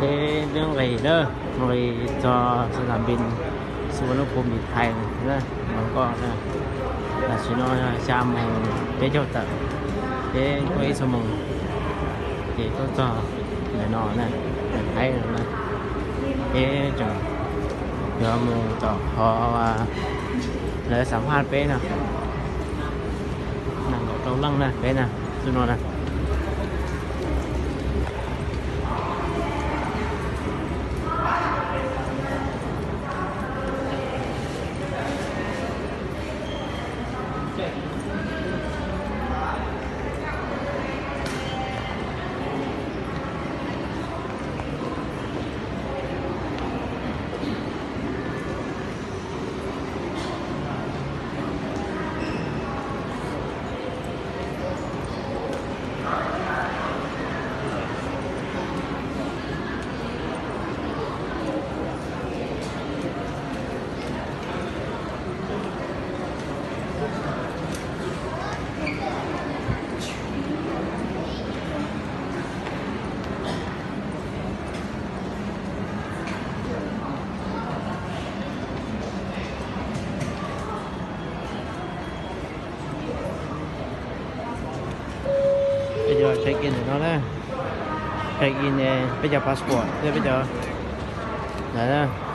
Peb twb nqis lawm, nqis txog sab nab npis Xav Vas Nuj Phu Npis Thais na, no koj na. Tam sim no xya moos peb caug tawm, peb tuaj ib xuab moos ces tuaj txog ntawm no na, ntawm Thaib no na. Peb tseem yuav mus tom qhov lawv xam phaj peb no, nees nkaum rau leej na peb na, xub no na. Peb cov check in ntawm no na, check in peb cov passport thiab peb cov ntawd na.